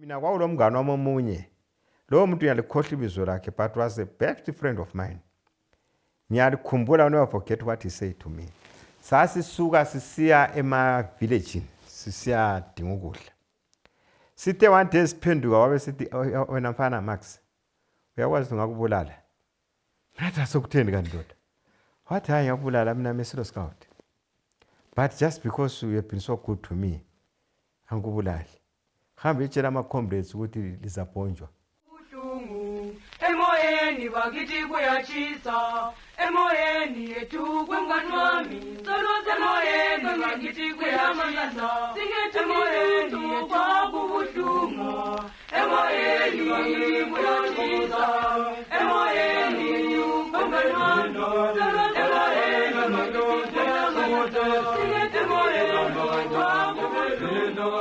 Mina kwawulo mngane wami omunye lo muntu uyalikhohlwa ibizo lakhe but was a best friend of mine. Ngiyalikhumbula, never forget what he said to me. Sasisuka sisiya ema-village sisiya dinga ukudla. Sithe one day siphenduka wabe sithi wena mfana Max uyakwazi ngakubulala. Ngathi asokutheni kanti ndoda? Wathi hayi ngakubulala mina mesilo scout. But just because you have been so good to me angikubulali. Hamba itshela ama-comrades ukuthi lizabhonjwa. Emoyeni bakithi kuyatshisa, emoyeni yethu kwemngani wami, solo emoyeni bakithi kuyatshisa, singethi emoyeni yethu kwakubuhlungu, emoyeni bakithi kuyatshisa, emoyeni yethu kwemngani wami, solo emoyeni bakithi kuyatshisa, singethi emoyeni kwakubuhlungu.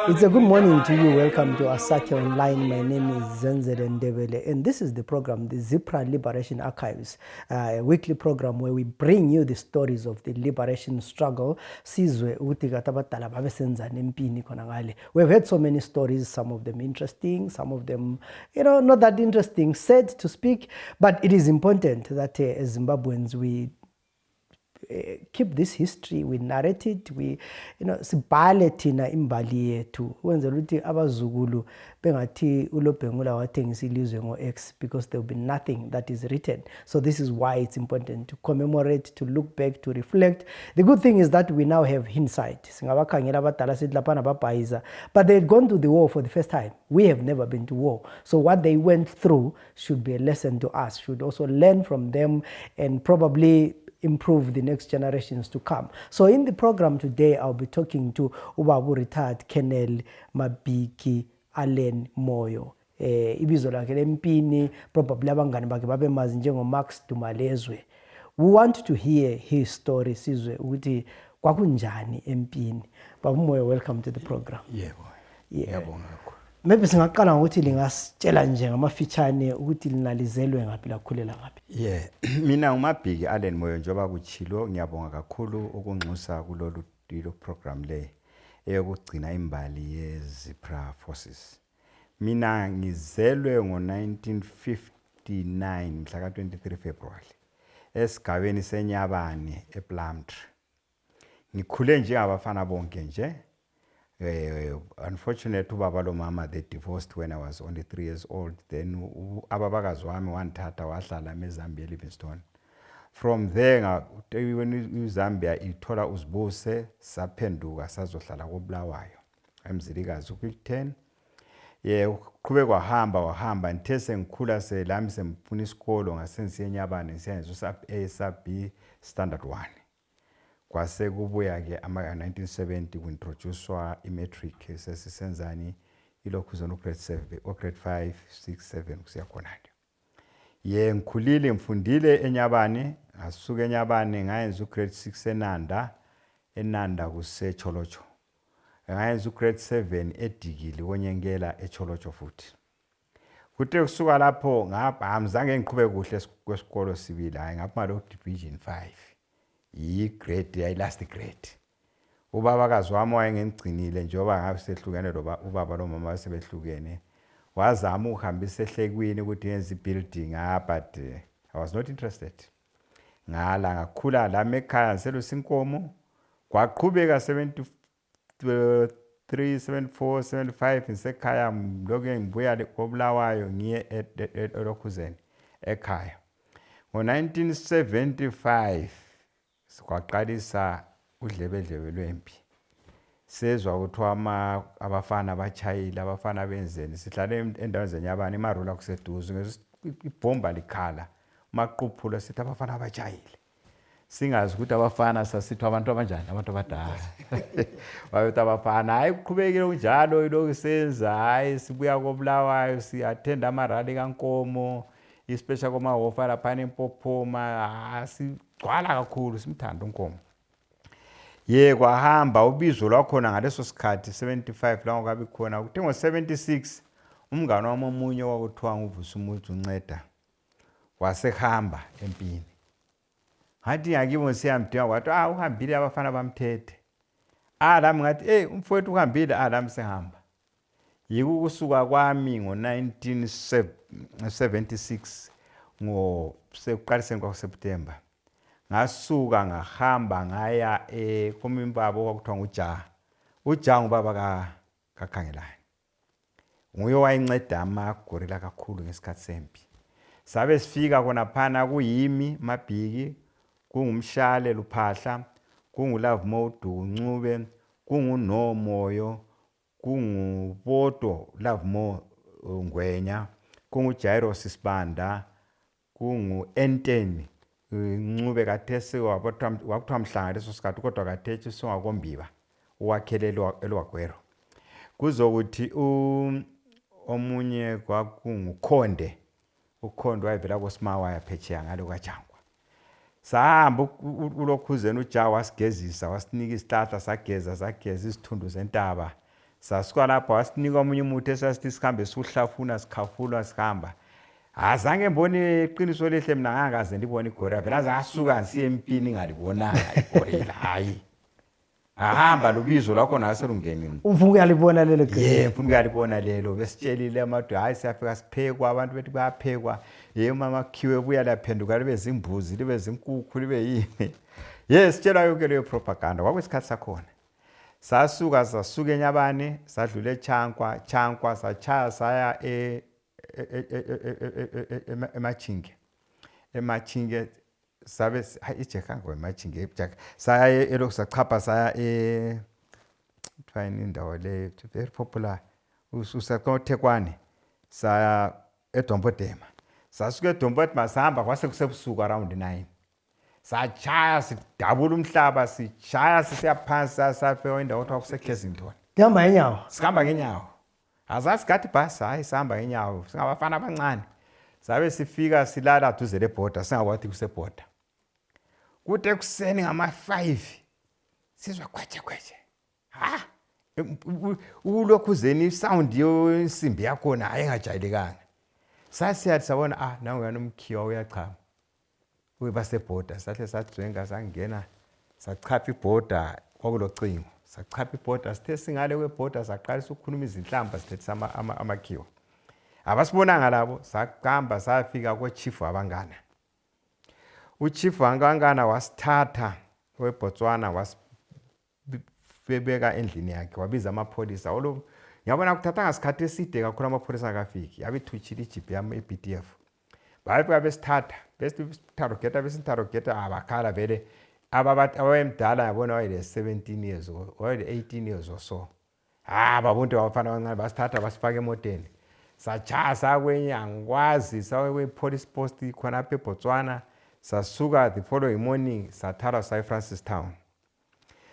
It's a good morning to you. Welcome to Asake Online. My name is Zenzele Ndebele, and this is the program, the Zipra Liberation Archives, a weekly program where we bring you the stories of the liberation struggle. Sizwe ukuthi katabatala babesenza nempini khona ngale. We've heard so many stories, some of them interesting, some of them, not that interesting, sad to speak, but it is important that as Zimbabweans we keep this history, we narrate it, we sibhale thina imbali yethu wenzela ukuthi abazukulu bengathi uLobhengula wathengisa ilizwe ngo-X, because there will be nothing that is written. So this is why it's important to commemorate, to look back, to reflect. The good thing is that we now have hindsight. Singabakhangela abadala sithi lapha nababhayiza, but they had gone to the war for the first time. We have never been to war. So what they went through should be a lesson to us, should also learn from them and probably improve the next generations to come. So in the program today, I'll be talking to Ubabu retired Colonel Mabiki Allen Moyo. Ibizo lakhe lempini probably abangani bakhe babemazi njengoMax Dumalezwe. We want to hear his story sizwe ukuthi kwakunjani empini. Baba Moyo, welcome to the program. Yebo. Yeah. Ngiyabonga kakhulu. Maybe singaqala ngokuthi lingasitshela nje ngamafitshane ukuthi linalizelwe ngaphi lakhulela ngaphi. Yeah, mina uMabhiki Allen Moyo njengoba kuchilo, ngiyabonga kakhulu ukunxusa kulolu program le eyokugcina imbali yeZipra Forces. Mina ngizelwe ngo-1959 mhla ka-23 February esigabeni seNyabane ePlumtree. Ngikhule njengabafana bonke nje. Unfortunately, ubaba lo mama they divorced when I was only 3 years old. Then ababakazi wami wanthatha wahlala eZambia Livingstone. From there when Zambia ithola uzibuse saphenduka sazohlala koBulawayo eMzilikazi ku10. Uqhubeka wahamba nithe sengikhula selami semfuna isikolo ngasensiye eNyabane siyenza uSAB Standard 1. Kwase kubuya ke ama-1970 kuintroducewa i-matric sesisenzani ilokhu zona grade 7 grade 5 6 7 kusiya khona nje. Ngikhulile ngifundile eNyabane, ngasuka eNyabane ngayenza ugrade 6 eNanda kuseCholocho. Ngayenza ugrade 7 eDikili konyengela eCholocho futhi. Kuthe kusuka lapho ngizange ngiqhubeke kuhle kwesikolo sibili, hayi ngapha division 5. Grade last grade. Ubabakazi wami wayengengcinile njengoba ngabe sehlukene ubaba lo mama basebehlukene. Wazama ukuhambisa ehlekwini ukuthi yenze building but I was not interested. Ngakhula lami ekhaya ngiselusa inkomo. Kwaqhubeka 73 74 75 ngisekhaya lokho ngibuya koBulawayo ngiye eLokhuzeni ekhaya. Ngo-1975 kwaqalisa udlebedlebe lwempi. Sezwa kuthiwa abafana bachayile, abafana benzeni. Sihlale endaweni zeNyabane imarula kuseduze, ibhomba likhala. Maqhuphula sithi abafana bachayile. Singazi ukuthi abafana sasithi abantu abanjani, abantu abadala. Bayothi abafana hayi kuqhubekile kunjalo ilokhu senza, hayi sibuya koBulawayo siyathenda amarali kaNkomo, ispecial koma-hofa lapha eMpophoma, sigcwala kakhulu simthanda uNkomo. Kwahamba ubizo lwakhona ngaleso sikhathi 75 la ngokabi khona. Kuthe ngo-76 umngane wami omunye wakuthiwa nguVusumuthi uNceda wasehamba empini. Ngathi ngakibo siyamdinga kwathi uhambile abafana bamthethe. Lami ngathi umfowethu uhambile, lami sehamba. yikusuka kwami ngo-1976 sekuqaliseni kwaSeptember ngasuka ngahamba ngaya kumimbabo kwakuthiwa nguJaha. uJaha ngubaba kaKhangelani, nguye wayenceda amagorilla kakhulu ngesikhathi sempi. Sabe sifika khona phana kuyimi Mabhiki, kungumshale Luphahla, kunguLove Modu uNcube, kunguNomoyo, kunguBodo Love Mo Ngwenya, kunguJairos Sibanda, kunguEnteni Ncube kathesi wakuthiwa Mhlanga leso sikhathi kodwa kathethi songakombiba uwakhele elwagwero. Kuzokuthi omunye kwakunguKhonde, uKhonde wayevela koSimawa yaphetsheya ngalo kwaJangwa. Sahamba ulokhuzeni uJaha wasigezisa, wasinika isihlahla sageza izithundu zentaba. Sasuka lapho wasinika omunye umuthi esasithi sikhambe sihlafuna sikhafula sihamba. Azange mbone iqiniso lehle mina ngakaze ndibone igorilla, vela zasuka nsiye empini ngalibonanga igorilla. Hayi ahamba lubizo lakho naselungeni. Ufuna uyalibona lelo gorilla? Ufuna uyalibona lelo. Besitshelile amadu hayi siyafika siphekwa, abantu bethi bayaphekwa. Mama khiwe buya laphenduka libe zimbuzi, libe zinkukhu, libe yini. Sitshela yonke leyo propaganda kwakwesikhathi sakhona. Sasuka eNyabane sadlula eChankwa sachaya saya eMachinge sabe iJekango eMachinge saya elosachapha saya fine indawo le very popular usakoThekwani saya eDombodema. Sasuka eDombodema sahamba kwase kusebusuku around 9. Sachaya sidabula umhlaba sichaya sisiyaphansi safika endawo okuthiwa kuseKensington. Ngihamba ngenyawo? Sihamba ngenyawo. Azasigadi bhasi, hayi sihamba ngenyawo singabafana abancane. Sabe sifika silala duze leborder singakwathi kusebborder. Kuthi ekuseni ngama-5 sizwa khwatshe. Ulokhuzeni isound yensimbi yakhona ayengajayelekanga. Sasiyathi sabona nangu umkhiwa uyachama. Basebborder sahle sadzenga sangena sachapha ibborder kwakulocingo. Sachapha ibborder sithe singale kweborder saqalisa ukukhuluma izinhlamba sithethisa amakhiwa. Abasibonanga labo sahamba safika koChief wabangana. uChief wabangana wasithatha weBotswana wasibeka endlini yakhe wabiza amapholisa. Ngiyabona kuthatha ngasikhathi eside kakhulu amapholisa akafiki. Yabithuthile iJeep yami eBDF. Bayifika besithatha besitharogeta abakhala vele abawemdala yabona wayele 17 years wayele 18 years or so. Babonke abafana abancane basithatha basifaka emoteni. Sachaya sakwenye angikwazi sawe police post khona apha eBotswana. Sasuka the following morning sathara Francistown.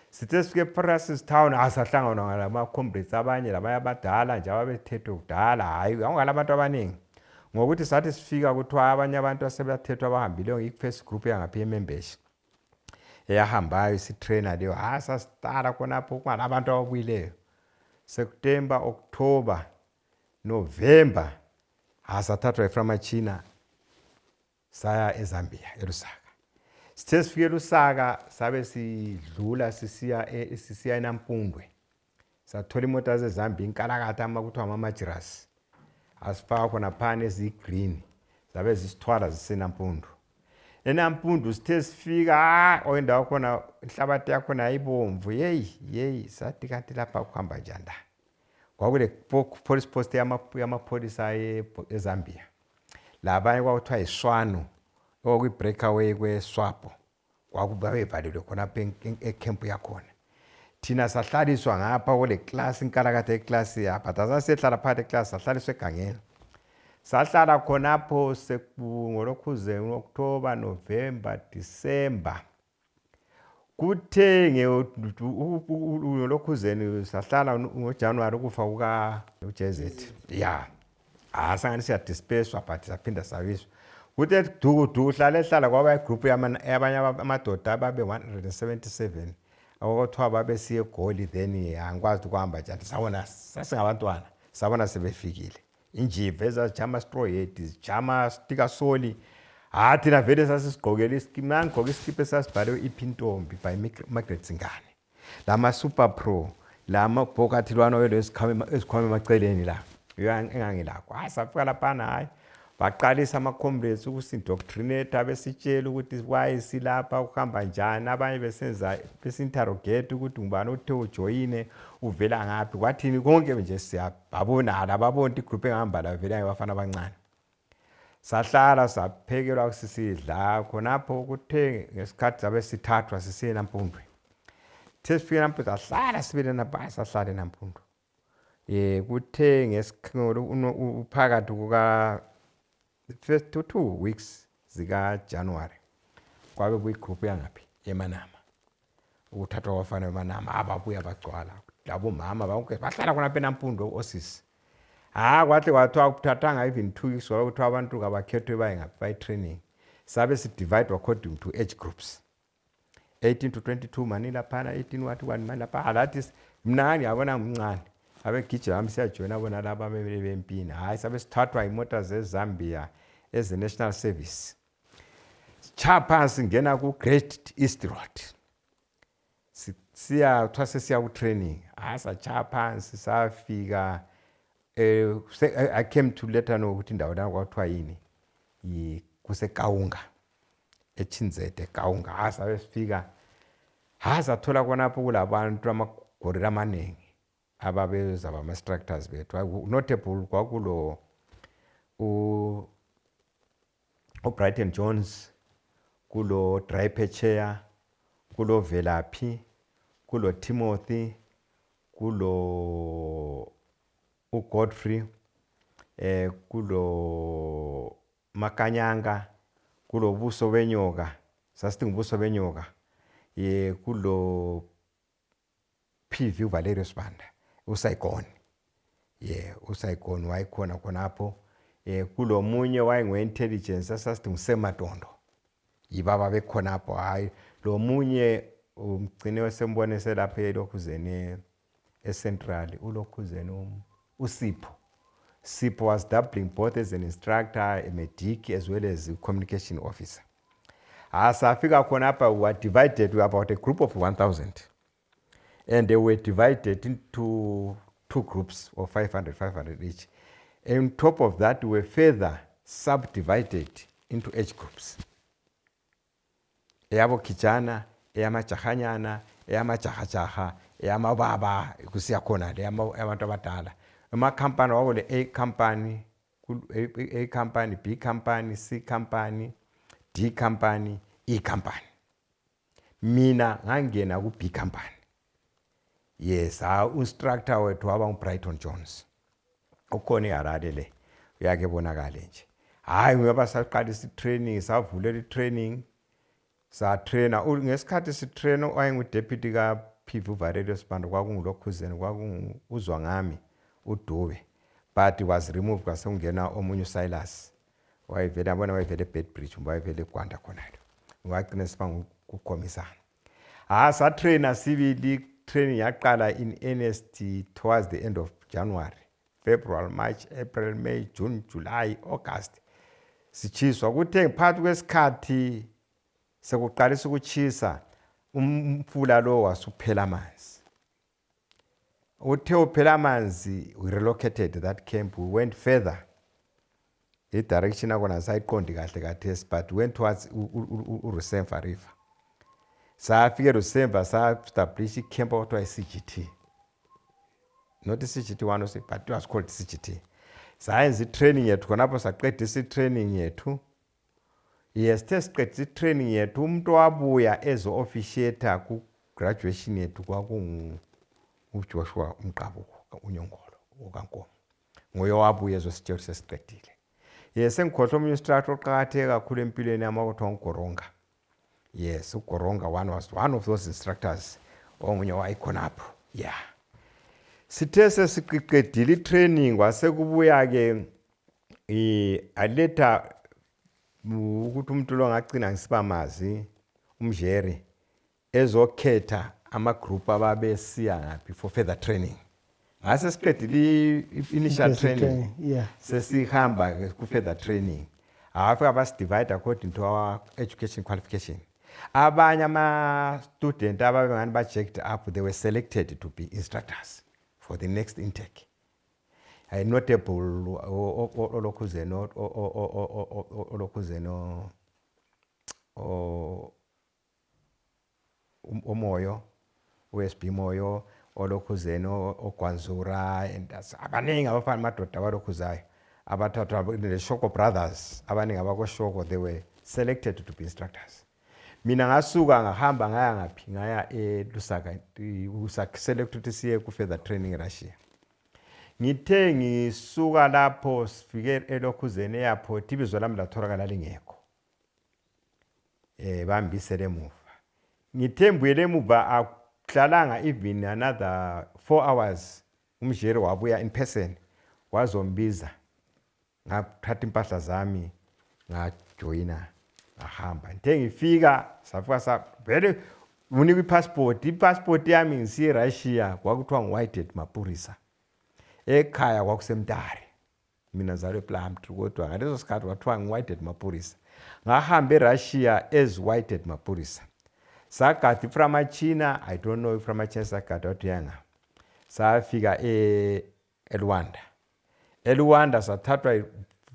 Sithe sifike eFrancistown asahlangana ngalama comrades abanye labanye abadala nje ababethethwe kudala. Hayi angalabantu abaningi. Ngokuthi sathi sifika kuthiwa abanye abantu asebathethwa abahambileyo i-first group yangapha eMembeshi eyahambayo isitrainer leyo. Sasitara khonapho kungalabantu ababuyileyo. September, October, November sathathwa eFramachina saya eZambia eLusaka. Sithe sifike eLusaka sabe sidlula sisiya eNampundwe. Sathola imoto zeZambia inkalakatha kuthiwa amaMajiras. Asifaka khona phana ezigreen zabe zisithwala ziseNampundu. eNampundu sithe sifika oyendawo khona inhlabathi yakhona ayibomvu. Sathi kanti lapha kuhamba njani la. Kwakule police post yamapholisa eZambia. Labanye kwakuthiwa iSwano okwi-breakaway kweSwapo. Kwakubabevalelwe khona eCamp yakhona. Thina sahlaliswa ngapha kule class inkalakatha eclass yapha. Sasehlala phakathi eclass sahlaliswa egangeni. Sahlala khonapho ngolokhuze uOctober, November, December. Kuthe ngolokhuzeni sahlala ngoJanuary ukufa kuka uJezethi. Asanganisa disperswa but saphinda sawiswa. Kuthe duku hlala kwaba igroup yabanye amadoda ababe 177. Awokuthiwa babesiye eGoli then angikwazi ukuhamba njani. Sabona sasingabantwana sabona sebefikile. Injive ezajama stroyed zijama stikasoli. Thina vele sasisigqokela iskima ngigqoka iskipa esasibhaliwe iPhintombi by Margaret Singane. Lama Super Pro lama bhokathelwana welezikhwama emaceleni la engangilakho safika laphana hayi baqalisa ama-comrades ukusi-indoctrinate besitshela ukuthi why silapha ukuhamba njani abanye besi-interrogate ukuthi ngubani othe ujoyine uvela ngaphi kwathini konke nje siyababonala babona igroup engihamba la vela ngabafana abancane sahlala saphekelwa sisidla khonapho kuthe ngesikhathi sabe sithathwa sisiye eNampundwe sesifike eNampundwe sahlala sibele nabhasi sahlala eNampundwe kuthe uphakathi kuka first 2 weeks zika January kwabe kuyigroup yangaphi eManama ukuthathwa kwabafana eManama ababuya bagcwala labo mama bonke bahlala khona lapha eNampundwe osisi kwathi kwathiwa ukuthathanga even 2 weeks ngoba kuthiwa abantu abakhethwe baye ngaphi by training sabe si divide according to age groups 18 to 22 manila phana 18 wathi kwani manje lapha alathi mnani yabona ngumncane abegijela bami siyajoyina bona laba bempini sabe sithathwa imota zeZambia as a national service chapha singena ku Great East Road siya ku training sachapha sisafika I came to later know ukuthi indawo la kwathiwa yini kuseKaunga eChinzete Kaunga sabe sifika sathola khonapho kulabantu amagorilla amaningi ababeza bama-structures bethu notable kwakulo Brighton Jones kulo Dry Pecheya kulo Velaphi kulo Timothy kulo uGodfrey kulo Makanyanga kulo Buso Benyoka sasithi ngubuso benyoka kulo PV Valerius Banda uSaigoni uSaigoni wayekhona khonapho kulo munye wayengu-intelligence asasithi nguSematondo yibaba bekhonapho lo munye umgcine wesembone selapha eLokhuzeni eCentral uLokhuzeni Sipho was doubling both as an instructor, a medic as well as a communication officer. Safika khonapha we were divided, we were about a group of 1,000 and they were divided into 2 groups of 500 each. And on top of that, we were further subdivided into age groups. Eyabo kijana, eyamajahanyana, eyamajahajaha, eyamababa, kusiya khona le yabantu abadala. Ama-company wakule A company, B company, C company, D company, E company. Mina ngangena ku B company. Yes, instructor wethu waba uBrighton Jones. Ukhona eHarare le. Uyake bonakala nje. Ngoba saqalisa training, savulela i-training. Sa-trainer ngesikhathi si-train owayengu-deputy ka-PV Valerius Banda kwakunguLokhuzeni kwakunguzwa ngami uDube, but he was removed kwasengena omunye uSilas wayevela bona wayevela eBedbridge wayevela eGwanda khonalo wagcina siba kukomisana. Sa-trainer sibili, training yaqala in earnest towards the end of January, February, March, April, May, June, July, August. Sichiswa kuthe phakathi kwesikhathi sekuqalisa ukuchisa umfula lo wasuphela amanzi. Uthe uphela amanzi, we relocated that camp, we went further. The direction akona sayiqondi kahle kathesi, but went towards uRusemva River. Safika eRusemva sa-establish i-camp okuthiwa i-CGT. Not i-CGT 106, but it was called CGT. Sayenza i-training yethu khonapho saqedisa i-training yethu. Yes, siqedisa i-training yethu umuntu wabuya ezo-officiate ku-graduation yethu uJoshua Mqabuko uNyongolo okaNkomo. Nguye wabuya ezositshela sesiqedile. Yes, engikhohlwa omunye instructor oqakatheke kakhulu empilweni yami okuthiwa uGoronga. Yes, uGoronga was one of those instructors omunye wayikhonapho. Sithe sesiqedile i-training kwasekubuya ke aletha ukuthi umuntu lo ngagcina ngisibamazi umjeri ezokhetha ama-group ababesiya ngaphi for further training. Ngase siqedile initial training sesihamba ku further training. Afika basidivide according to our education qualification. Abanye ama-student ababengani ba-jacked up, they were selected to be instructors for the next intake. A notable Omoyo, OSB Moyo, Olokuzeno, Okwanzura, and abaningi abafana amadoda abalokhuzayo abathathu the Shoko brothers abaningi abakoShoko, they were selected to be instructors. Mina ngasuka ngahamba ngaya ngaphi ngaya eLusaka select ukuthi siye ku further training eRussia. Ngithe ngisuka lapho sifike eLokhuzeni airport, ibizo lami latholakala lingekho. Bambisele emuva. Ngithe mbuyele emuva akuhlalanga even another 4 hours umjeri wabuya in person wazombiza. Ngaphatha impahla zami ngajoyina ngahamba. Ngithe ngifika safika vele unikwe ipassport. Ipassport yami ngisiye eRussia kwakuthiwa ngiWhitehead Mapurisa. Ekhaya kwakuseMtare. Mina zalwe ePlumtree kodwa ngaleso sikhathi kwathiwa ngiWhitehead Mapurisa. Ngahamba eRussia as Whitehead Mapurisa. Sakati from China, I don't know if from China sakati otiyanga. Safika eLuanda. eLuanda sathathwa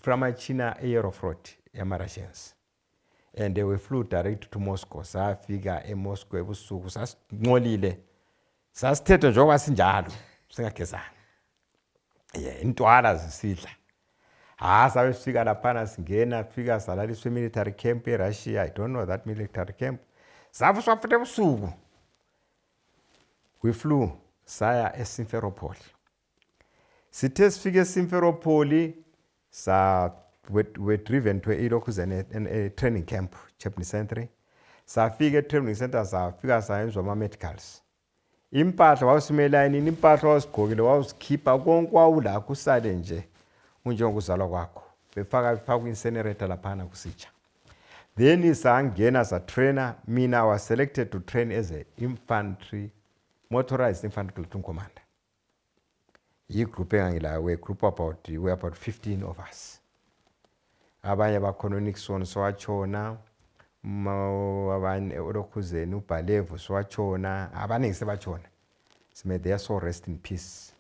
from China Aeroflot yama-Russians. And we flew direct to Moscow. Safika eMoscow ebusuku sasinqolile. Sasithethe njengoba sinjalo singagezanga. Intwala zisidla. Sabe sifika laphana singena fika salaliswe military camp eRussia. I don't know that military camp. Sabe swafute ebusuku. We flew saya eSimferopol. Sithe sifike eSimferopol we're driven to a training camp, Chepney Century. Safika training center safika sayenziwa ama-medicals. Impahla wawusimelayini, impahla wawusigqokile wawusikhipha konke wawula kusale nje unjengokuzalwa kwakho. Befaka ku-incinerator laphana kusitsha. Then sangena trainer. Mina was selected to train as a motorized infantry platoon commander. Group we group we about 15 of us. Abanye bakhona Nixon swachona, abanye Olokhuzeni uBhalevu swachona, abaningi sebachona. May their soul rest in peace.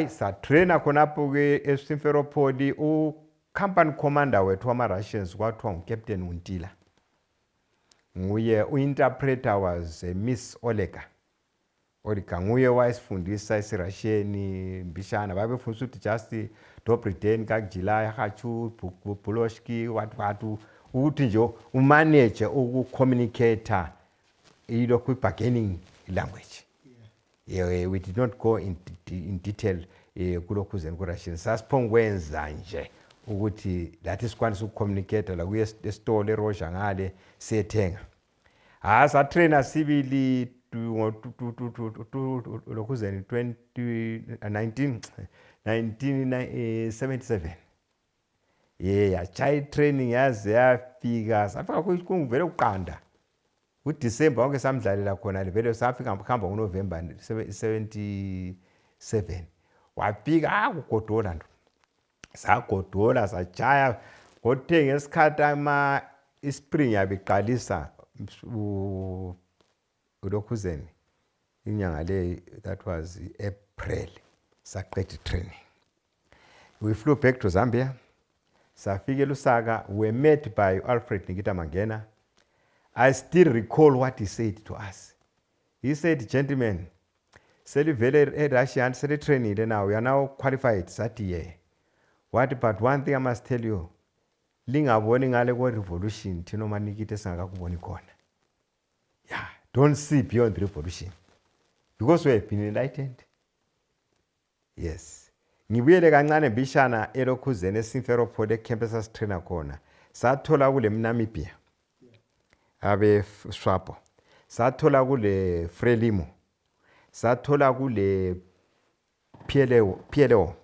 Sa trainer khonapho ke eSimferopol company commander wethu wama-Russians kwathiwa nguCaptain Untila. Nguye interpreter was Miss Oleka. Nguye wayesifundisa isiRussian mbishana babefundisa ukuthi just Dobry den kakujilaya hachu Buloshki watu ukuthi nje umanage ukucommunicate ilokhu bargaining language. We did not go in detail kulokhuzeni kuRussian. Sasiphongwenza nje ukuthi that is kwanisa ukucommunicate la kuye esitolo eRoja ngale sethenga. Sa trainer sibili lokhuzeni 1977. Chai training yaze yafika safika kungivele uqanda. UDecember wonke samdlalela khona vele safika khamba ngoNovember 77. Wafika ukugodola ndo. Sagodola sajaya ngothe ngesikhathi ispring yabiqalisa ulokhuzeni inyanga le that was April saqeda training. We flew back to Zambia. Safika eLusaka, we met by Alfred Nikita Mangena. I still recall what he said to us. He said, gentlemen, selivele Russian sele training now, we are now qualified sati. What but one thing I must tell you, lingaboni ngale ko revolution thino manikite singakuboni khona. Don't see beyond the revolution. Because we have been enlightened. Yes. Ngibuyele kancane mbishana eLokhuzeni eSimferopol ecampus trainer khona. Sathola kule Namibia. Abe Swapo. Sathola kule Frelimo. Sathola kule PLO.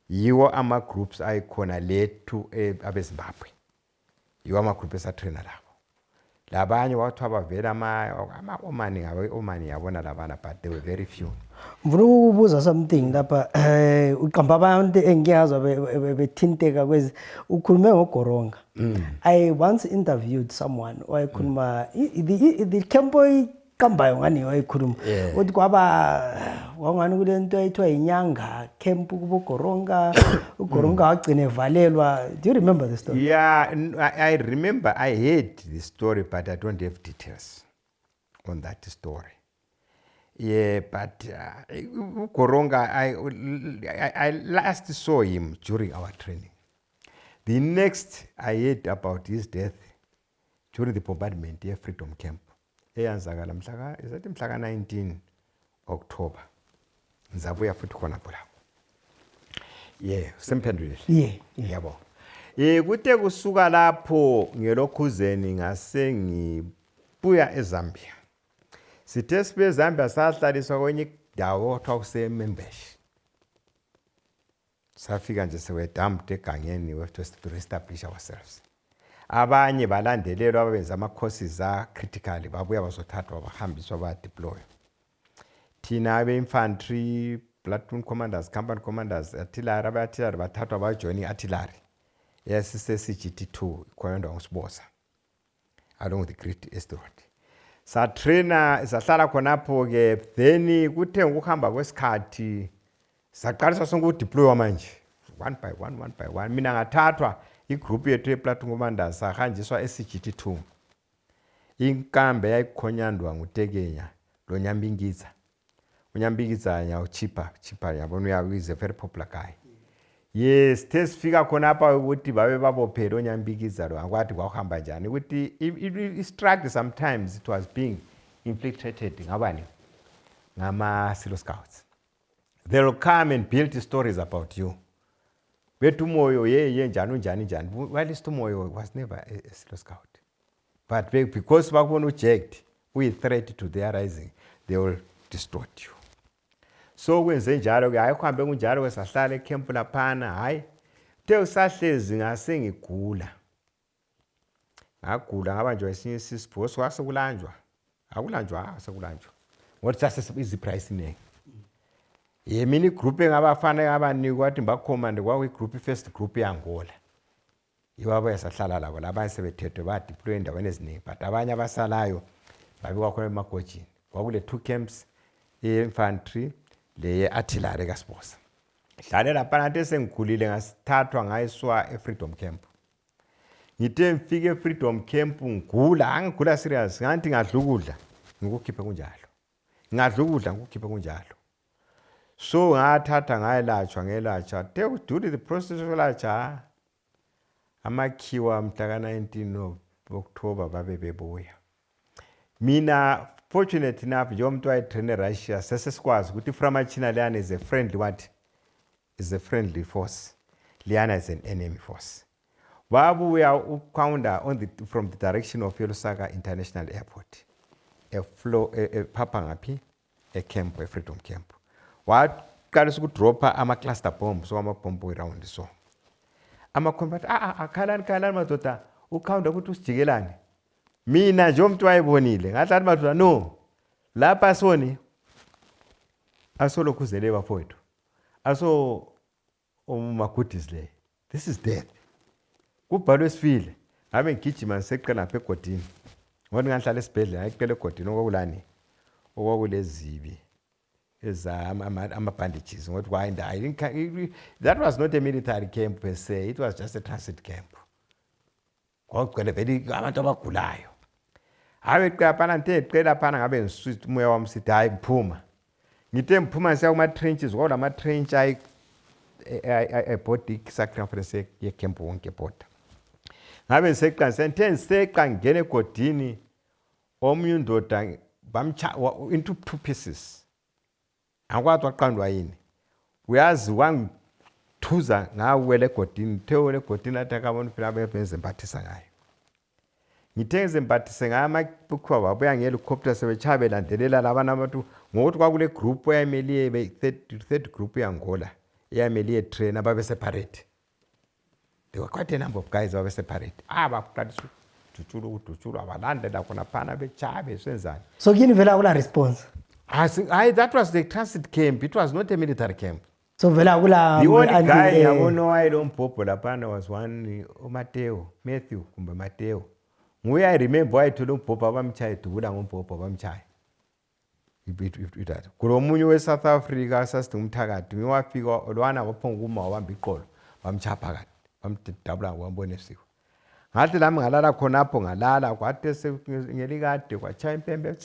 Yiwo ama groups ayikhona lethu abeZimbabwe. Yiwo ama groups trainer labo. Labanye wathu abavela omani yabona labana, but they were very few. Mvuna ukubuza something lapha uqamba abantu engiyazi bethinteka kwezi ukhulume ngoGoronga. I once interviewed someone wayekhuluma the campo kambayo ngani wayekhuluma uthi wangani kule nto ayithiwa inyanga camp kubo Goronga uGoronga wagcina evalelwa. Do you remember the story? Yeah, I remember. I heard the story, but I don't have details on that story. Yeah, but Goronga, I last saw him during our training. The next I heard about his death during the bombardment of Freedom Camp. Is that mhlaka 19 October? Nzabuya futhi khona pula. Yeah, semphendule. Yeah. Yabo. Kuthe kusuka lapho ngelokhuzeni ngase ngibuya eZambia. Sithe sibe eZambia sahlaliswa kwenye indawo okuthiwa kuseMembeshi. Safika nje sewedumped egangeni, we have to establish ourselves. Abanye balandelelwa ababenza ama-courses critically babuya bazothathwa bahambiswa ba-deploy. Thina abe-infantry, platoon commanders, company commanders, artillery, abe-artillery bathathwa bajoin i-artillery. Sise-CGT2 ikhonondwa nguSibosa along with the Great East Road. Satraina sahlala khonapho-ke, then kuthe ngokuhamba kwesikhathi saqalisa sonke udeploywa manje one by one. Mina ngathathwa igroup yethu yeplatoon commanders sahanjiswa eCGT2. Inkambe yayikhonyandwa nguTekenya lo Nyambingidza. uNyambingidza nyawuchipa yabona is a very popular guy. Yes, sifika khonapha ukuthi babe babophela uNyambingidza lo akwathi kwahamba njani ukuthi it struggled sometimes. It was being infiltrated ngabani ngama-Silo Scouts. They will come and build stories about you. Betu Moyo, njani. Well, Moyo was never a Silo Scout. But because Bakunu checked, we threat to their rising, they will distort you. So when Zenjaro, I come back with Jaro as a sale camp la pana, I tell Sashes in a singing cooler. I could have enjoyed seeing sis post was a Gulanjua. I will enjoy as a Gulanjo. What's just is the price in ye mini grouping abafana abaningi wathi bacommand kwawe group first group eAngola. Iwabo yasahlala labo labanye sebethethwe ba deploy endaweni eziningi, but abanye abasalayo babikwa khona eMagojini. Kwakule 2 camps, infantry le artillery kaSibosa. Hlale lapha nathi sengikhulile ngasithathwa ngayiswa eFreedom Camp. Ngithe ngifike eFreedom Camp angigula serious, ngathi ngadla ukudla ngikukhiphe kunjalo. Ngadla ukudla ngikukhiphe kunjalo. So ngathatha ngayelatshwa during the process of latsha amakhiwa mhla 19 October babe bebuya. Mina fortunate enough njengomuntu wayetrain eRussia sesesikwazi ukuthi iframachina leyana is a friendly force, leyana is an enemy force. Babuya ukounder from the direction of Lusaka International Airport, phapha ngaphi camp, Freedom Camp. Waqalisa ukudropa ama-cluster bombs amabhombu around so ama-combat khalani madoda ukhawunda ukuthi usijikelane. Mina nje umuntu wayebonile ngahlathi madoda no lapha soni asolokhuzele bafowethu aso umagudis le, this is death. Kubhalwe sifile ngabe ngigijima ngiseqela lapha egodini ngoba ngihlala esibhedlela ayiqela egodini okwakulani okwakulezibi ama-bandages. That was not a military camp per se, it was just a transit camp. Kwakugcwele vele abantu abagulayo. Abeqela phana nteqela phana ngabe ngiswitch umoya wami sithi hayi kuphuma. Ngithe ngiphuma ngisiya kuma-trenches, kwawo lama-trench body circumference ye-camp wonke border. Ngabe ngiseqa ngingena egodini omunye undoda into 2 pieces. Angikwazi waqandwa yini. Uyazi wangithuza ngawele egodini, thewele egodini athi akabona phela abenze embathisa ngayo. Ngithe ngizembathise ngayo amabukwa babuya ngehelicopter sebetshabe landelela labana abantu ngokuthi kwakule group eyayimele third group eAngola eyayimele train ababe separate. There were quite a number of guys ababe separate. Baqalisa udutshulo abalandela khona phana bechabe senzani. So kini vela akula response. That was the transit camp. It was not a military camp. So vela kula The only anti- guy ngiyabona owayelombhobho laphana was one uMateo, Matthew kumbe Mateo. Nguye I remember wayethola umbhobho abamchaya edubula ngombhobho abamchaya. Kulomunye we-South Africa sasithi umthakathi ngiwafika lwana waphonga uma wabamba iqolo wamchaya phakathi wamdabula ngwambona esiwe. Ngathi lami ngalala khonapho ngalala kwathi ngelikade kwachaya impembe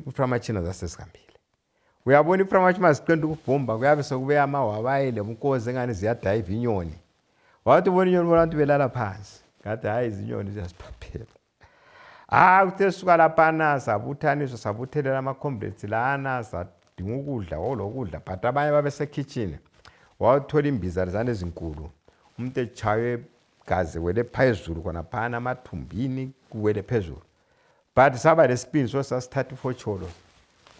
iframachina zasesihambile. Uyabona iframachina siqenda ukubhomba kuyabe sekube amawabayile umkhozi engane ziyadive inyoni. Wathi ubona inyoni abantu belala phansi. Ngathi hayi izinyoni ziyasiphaphela. Uthe suka laphana sabuthaniswa sabuthelela ama-comrades lana sadinga ukudla olokudla but abanye babesekitchen. Wathola imbiza lezane ezinkulu. Umuntu echaye gazi wele phezulu khona phana amathumbini kuwele phezulu. But saba lesipini so sasithatha ifocholo.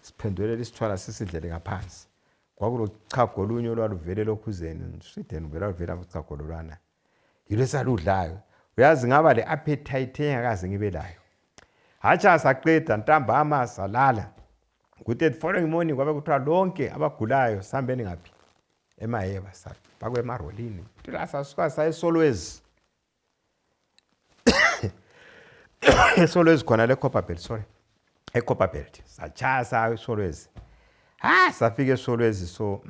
Siphendulela isithwala sisidlele ngaphansi. Kwakulochago olunye olwaluvele lokhuzeni Sweden uvela uvela uchago lolwana. Yilo saludlayo. Uyazi ngaba le appetite engakaze ngibe layo. Hacha saqeda ntambama salala. Kuthi the following morning kwabe kuthiwa lonke abagulayo sambeni ngaphi eMaheba bakwe emarolini. Thila sasuka saye Solwezi. Solwezi khona le Copperbelt sorry. eCopperbelt sachaya sayo Solwezi. Safike eSolwezi so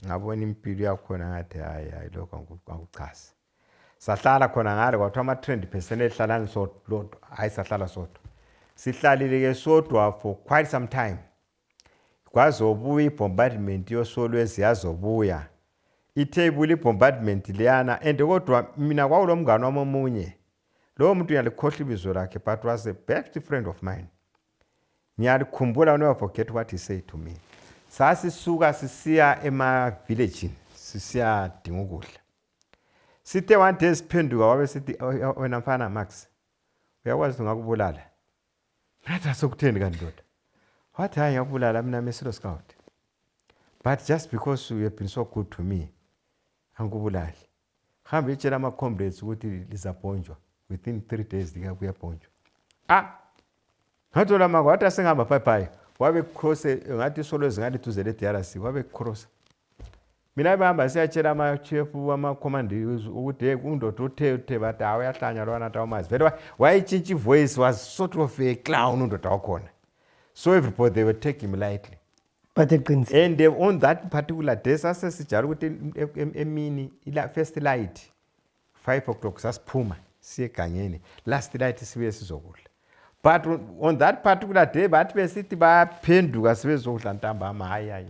ngabona impilo yakhona ngathi hayi lokho akuchasi. Sahlala khona ngale kwathiwa ama-20% ehlalani sodwa hayi sahlala sodwa. Sihlalile ke sodwa for quite some time. Kwazobuya ibombardment yoSolwezi yazobuya. Itable ibombardment liyana and kodwa mina kwawulomngane wamomunye. Lo muntu uyalikhohla ibizo lakhe but was a best friend of mine. Ngiyalikhumbula never forget what he said to me. Sasisuka sisiya ema-village sisiya dinga ukudla. Sithe one day siphenduka wabe sithi wena mfana Max uyakwazi ngakubulala. Ngathi asokutheni kanti ndoda. Wathi hayi ngakubulala mina Mesilo Scout. But just because you have been so good to me angikubulali. Hamba itshela ama-comrades ukuthi lizabhonjwa within 3 days kuyabhonjwa. Ngathola manga wathi asengihamba bye wabe cross ngathi Solwezi ngathi tuze le DRC wabe cross. Mina bahamba siyatshela ama-chief ama-command ukuthi undoda uthe bathi uyahlanya lwana tawumazi. Vele wayitshintsha voice was sort of a clown undoda wakhona. So everybody they were taking him lightly. But and on that particular day sasesijala ukuthi emini first light 5 o'clock sasiphuma siye egangeni last light sibuye sizokudla. But on that particular day bathi besithi baphenduka sebezokudla ntambama hayi.